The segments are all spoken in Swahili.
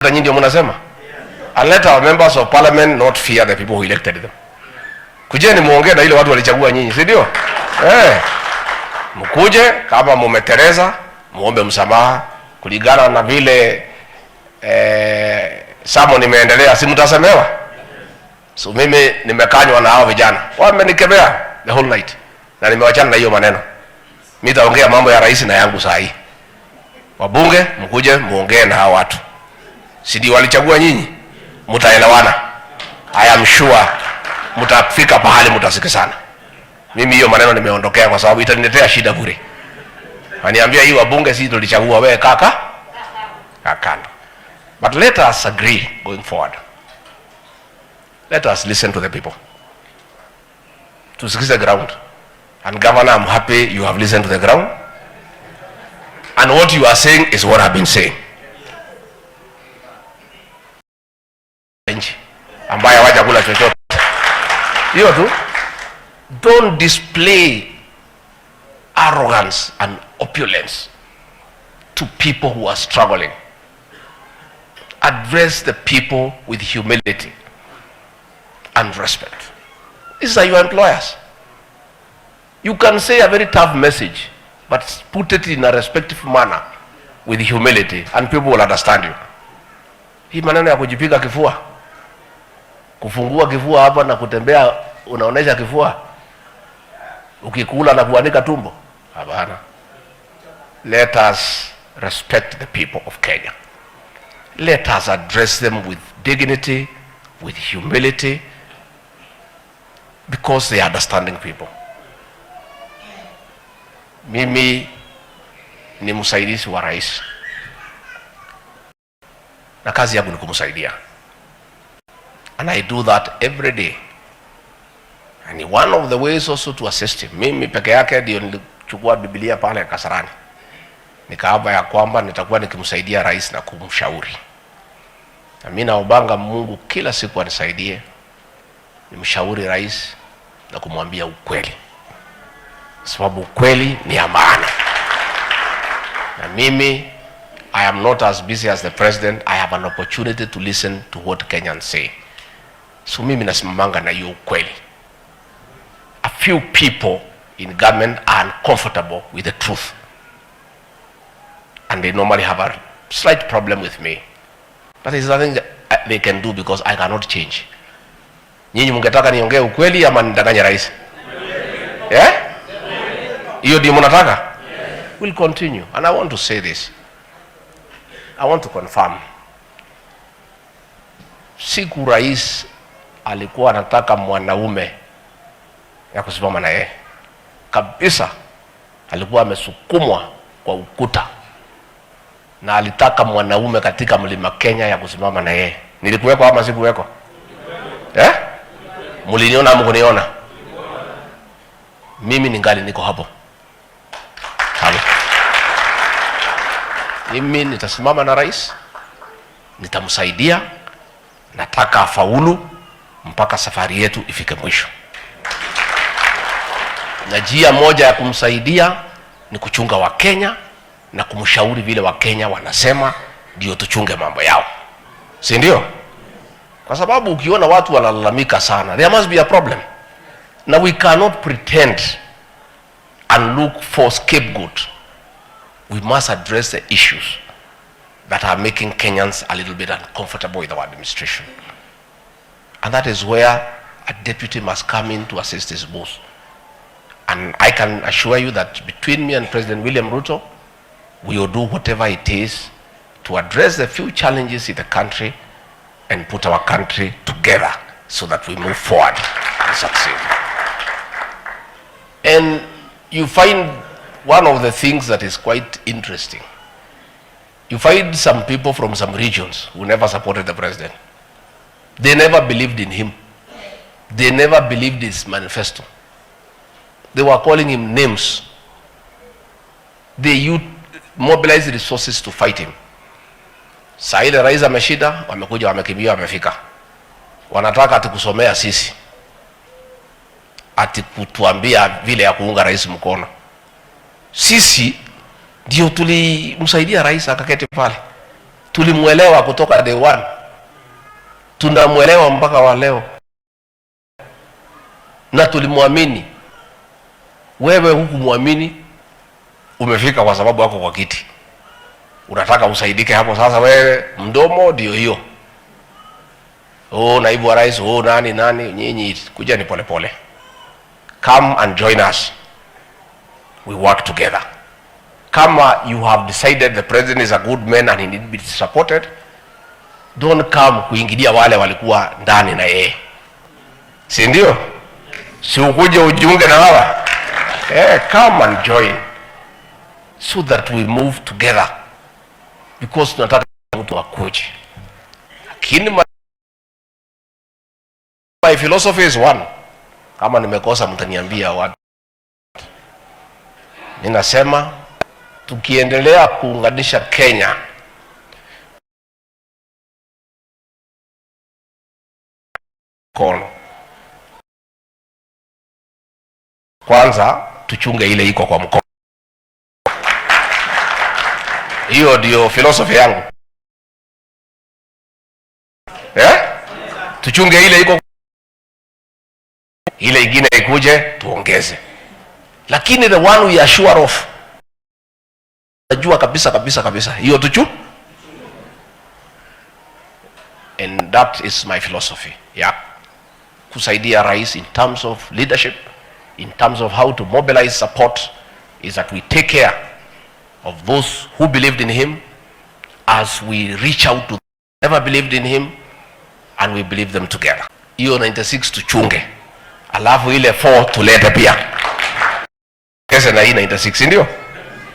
Hata nyinyi ndio mnasema. And let our members of parliament not fear the people who elected them. Kujeni muongee na ile watu walichagua nyinyi, si ndio? Eh. Mkuje kama mumeteleza, muombe msamaha kulingana na vile sermon imeendelea, si mtasemewa? So mimi nimekanywa na hao vijana. Wamenikemea the whole night. Na nimewachana na hiyo maneno. Mimi nitaongea mambo ya rais na yangu saa hii. Wabunge mkuje muongee na hao watu. Si ndio walichagua nyinyi? Mtaelewana. I am sure mtafika pahali mtasikizana. Mimi hiyo maneno nimeondokea kwa sababu itaniletea shida bure. Aniambia hii wabunge si tulichagua wewe kaka? Kakando. But let us agree going forward. Let us listen to the people. Tusikize ground. And governor, I'm happy you have listened to the ground. And what you are saying is what I've been saying. Nchi ambaye hawajakula chochote. Hiyo tu. Don't display arrogance and opulence to people who are struggling. Address the people with humility and respect. These are your employers. You can say a very tough message, but put it in a respectful manner with humility and people will understand you. Hii maneno ya kujipiga kifua, kufungua kifua hapa na kutembea unaonesha kifua, ukikula na kuanika tumbo, hapana. Let us respect the people of Kenya. Let us address them with dignity, with humility, because they are understanding people. Mimi ni msaidizi wa rais na kazi yangu ni kumsaidia, and I do that every day, and one of the ways also to assist him. Mimi peke yake ndio nilichukua Biblia pale Kasarani nikaapa ya kwamba nitakuwa nikimsaidia rais na kumshauri, na mimi naombanga Mungu kila siku anisaidie nimshauri rais na kumwambia ukweli, sababu ukweli ni ya maana. Na mimi I am not as busy as the president. I have an opportunity to listen to what Kenyans say. So mimi nasimamanga na hiyo ukweli. A few people in government are uncomfortable with the truth and they normally have a slight problem with me, but there's nothing they can do because I cannot change. Nyinyi mungetaka niongee ukweli ama nidanganye rais? Yeah? Hiyo ndio mnataka? We'll continue. And I want to say this. I want to confirm. Siku rais alikuwa anataka mwanaume ya kusimama na yeye kabisa, alikuwa amesukumwa kwa ukuta na alitaka mwanaume katika mlima Kenya ya kusimama na yeye. Nilikuweko ama sikuweko? Eh? Mliniona ama kuniona? Mimi ningali niko hapo. Hapo. Mimi nitasimama na rais, nitamsaidia, nataka afaulu mpaka safari yetu ifike mwisho. Na njia moja ya kumsaidia ni kuchunga Wakenya na kumshauri vile Wakenya wanasema, ndio tuchunge mambo yao, si ndio? Kwa sababu ukiona watu wanalalamika sana, there must be a problem, na we cannot pretend and look for scapegoat. We must address the issues that are making Kenyans a little bit uncomfortable with our administration. And that is where a deputy must come in to assist his boss. And I can assure you that between me and President William Ruto, we will do whatever it is to address the few challenges in the country and put our country together so that we move forward and succeed. And you find one of the things that is quite interesting. You find some people from some regions who never supported the president. They never believed in him. They never believed his manifesto. They were calling him names. They mobilized resources to fight him. Saa ile rais ameshinda, wamekuja wamekimbia, wamefika, wanataka ati kusomea sisi, ati kutuambia vile ya kuunga rais mkono. Sisi ndio tulimsaidia rais akaketi pale, Tulimwelewa kutoka day one, tunamwelewa mpaka wa leo na tulimwamini. Wewe hukumwamini, umefika kwa sababu wako kwa kiti, unataka usaidike hapo. Sasa wewe mdomo ndio hiyo, oh, naibu wa rais, oh, nani nani. Nyinyi kuja ni polepole, come and join us, we work together. Kama you have decided the president is a good man and he need to be supported, don't come kuingilia wale walikuwa ndani na yeye, si ndio? Si ukuje ujiunge na hawa eh, come and join so that we move together because tunataka mtu akuje, lakini my philosophy is one. Kama nimekosa mtaniambia watu. Ninasema tukiendelea kuunganisha Kenya kono, kwanza tuchunge ile iko kwa mkono. Hiyo ndio philosophy yangu eh? Tuchunge ile iko, ile ingine ikuje tuongeze, lakini the one we are sure of, najua kabisa kabisa kabisa hiyo tuchu. And that is my philosophy ya kusaidia rais in terms of leadership, in terms of how to mobilize support, is that we take care of those who believed in him as we reach out to never believed in him and we believe them together. Hiyo 96 tuchunge, alafu ile 4 tulete pia kese na hii 96, ndio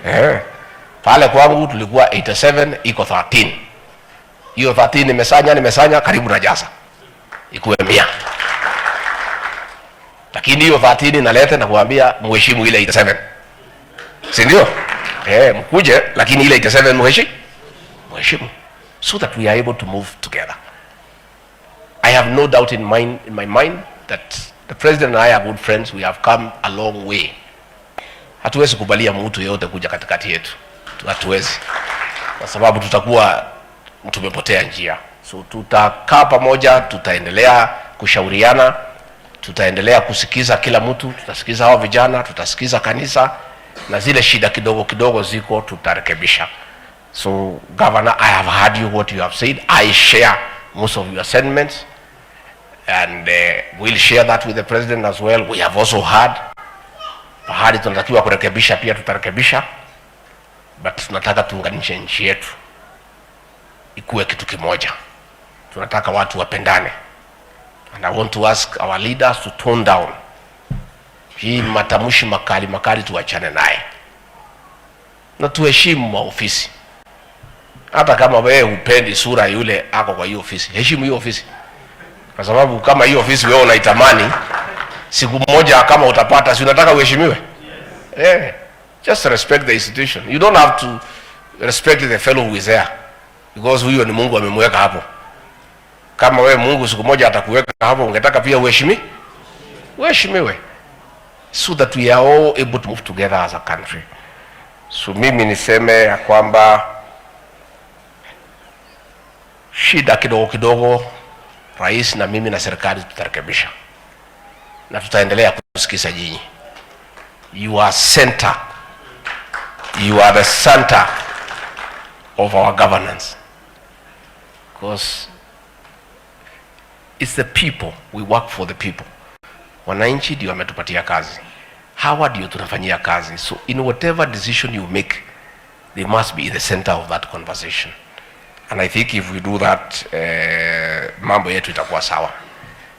eh. Pale kwangu tulikuwa 87 iko 13. Hiyo 13 nimesanya nimesanya karibu na jasa ikuwe 100, lakini hiyo 13 nalete na kuambia muheshimu ile 87, si ndio? Eh, mkuje, lakini ile 87 muheshimu, muheshimu, so that we are able to move together. I have no doubt in my mind that the president and I are good friends. We have come a long way. Hatuwezi kubalia mtu yeyote kuja katikati yetu, hatuwezi, kwa sababu tutakuwa tumepotea njia. So tutakaa pamoja, tutaendelea kushauriana, tutaendelea kusikiza kila mtu, tutasikiza hawa vijana, tutasikiza kanisa, na zile shida kidogo kidogo ziko tutarekebisha. So Governor, I have heard you, what you have said. I share most of your sentiments and we'll share that with the president as well. We have also heard pahali tunatakiwa kurekebisha, pia tutarekebisha, but tunataka tuunganishe nchi yetu ikuwe kitu kimoja. Tunataka watu wapendane, and I want to ask our leaders to tone down hii matamshi makali makali, tuachane naye na tuheshimu maofisi. Hata kama wewe hupendi sura yule ako kwa hiyo ofisi, heshimu hiyo ofisi, kwa sababu kama hiyo ofisi wewe unaitamani, siku moja kama utapata, si unataka uheshimiwe? Eh, just respect the institution. You don't have to respect the fellow who is there because huyo ni Mungu amemweka hapo. Kama wewe Mungu siku moja atakuweka hapo, ungetaka pia uheshimi uheshimiwe, so that we are all able to move together as a country. So mimi niseme ya kwamba shida kidogo kidogo, rais na mimi na serikali tutarekebisha na tutaendelea kusikiza nyinyi. You are center, you are the center of our governance because it's the people, we work for the people. Wananchi ndio wametupatia kazi, hawa ndio tunafanyia kazi. So in whatever decision you make, they must be in the center of that conversation, and I think if we do that, mambo yetu itakuwa sawa.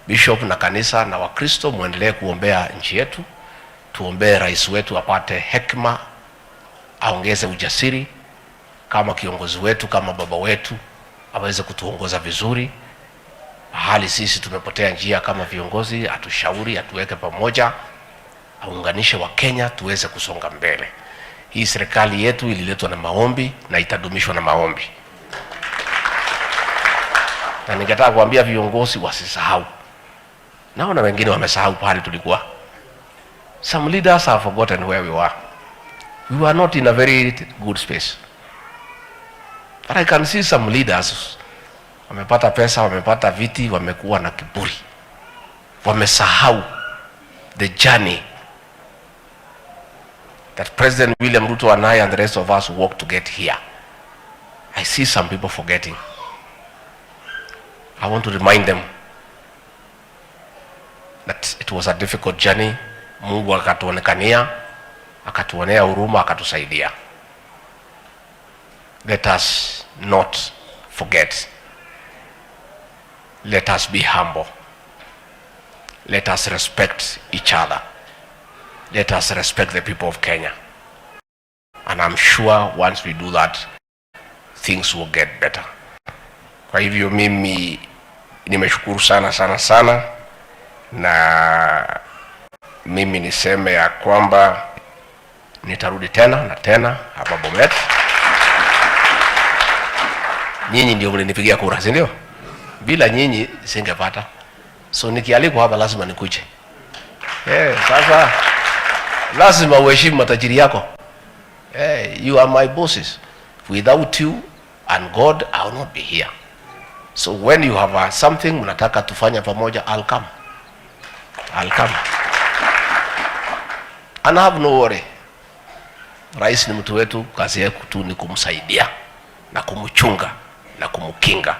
Bishop na kanisa na Wakristo muendelee kuombea nchi yetu, tuombee rais wetu apate hekima, aongeze ujasiri kama kiongozi wetu, kama baba wetu, aweze kutuongoza vizuri. Mahali sisi tumepotea njia kama viongozi, atushauri, atuweke pamoja, aunganishe Wakenya tuweze kusonga mbele. Hii serikali yetu ililetwa na maombi na itadumishwa na maombi, na ningetaka kuambia viongozi wasisahau. Naona wengine wamesahau pahali tulikuwa. Some leaders have forgotten where we were. We were not in a very good space. But I can see some leaders wamepata pesa, wamepata viti, wamekuwa na kiburi, wamesahau the journey that President William Ruto and I and the rest of us worked to get here. I see some people forgetting. I want to remind them that it was a difficult journey. Mungu akatuonekania, akatuonea huruma, akatusaidia. Let us not forget. Let us be humble. Let us respect each other. Let us respect the people of Kenya. And I'm sure once we do that, things will get better. Kwa hivyo mimi nimeshukuru sana sana sana, na mimi niseme ya kwamba nitarudi tena na tena hapa Bomet. Nyinyi ndio mlinipigia kura, si ndio? Bila nyinyi singepata. So nikialikwa hapa lazima nikuje. Sasa lazima uheshimu matajiri yako. You are my bosses. Without you and God, I will not be here. So when you have something mnataka tufanye pamoja, I'll come. I'll come. And I have no worry. Rais ni mtu wetu, kazi yetu tu ni kumsaidia na kumchunga na kumkinga,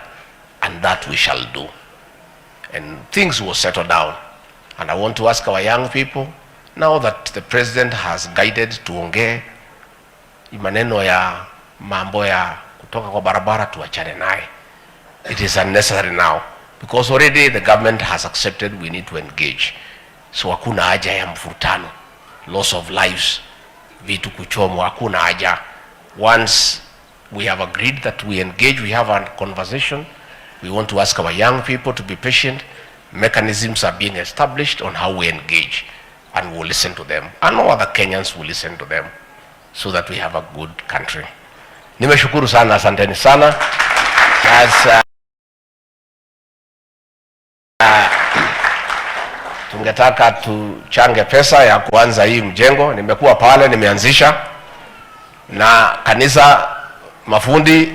and that we shall do. And things will settle down. And I want to ask our young people, now that the president has guided, tuongee maneno ya mambo ya kutoka kwa barabara, tuachane naye. It is unnecessary now because already the government has accepted we need to engage. So hakuna haja ya mvurutano, loss of lives, vitu kuchomwa, hakuna haja. Once we have agreed that we engage, we have a conversation. We want to ask our young people to be patient. Mechanisms are being established on how we engage, and we'll listen to them. And all other Kenyans will listen to them so that we have a good country. Nimeshukuru sana, asanteni sana. Sasa tungetaka tuchange pesa ya kuanza hii mjengo. Nimekuwa pale, nimeanzisha na kanisa, mafundi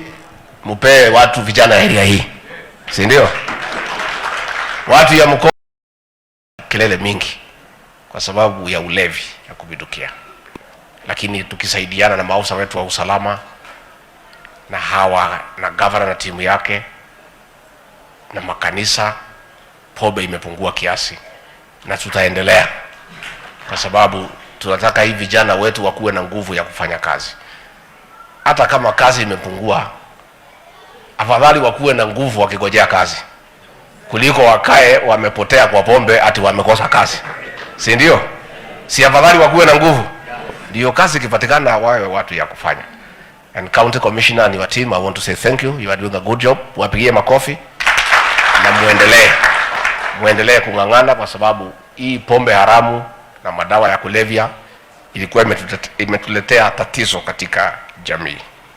mupee watu vijana area hii, si ndio? Watu ya mkoa kelele mingi kwa sababu ya ulevi ya kupindukia, lakini tukisaidiana na maafisa wetu wa usalama na hawa na gavana na timu yake na makanisa, pombe imepungua kiasi, na tutaendelea kwa sababu tunataka hii vijana wetu wakuwe na nguvu ya kufanya kazi. Hata kama kazi imepungua, afadhali wakuwe na nguvu wakigojea kazi kuliko wakae wamepotea kwa pombe ati wamekosa kazi, si ndio? Si afadhali wakuwe na nguvu, ndio kazi ikipatikana wawe watu ya kufanya. And county commissioner and your team, I want to say thank you. You are doing a good job. Wapigie makofi na muendelee, muendelee kung'ang'ana, kwa sababu hii pombe haramu na madawa ya kulevya ilikuwa imetuletea tatizo katika jamii.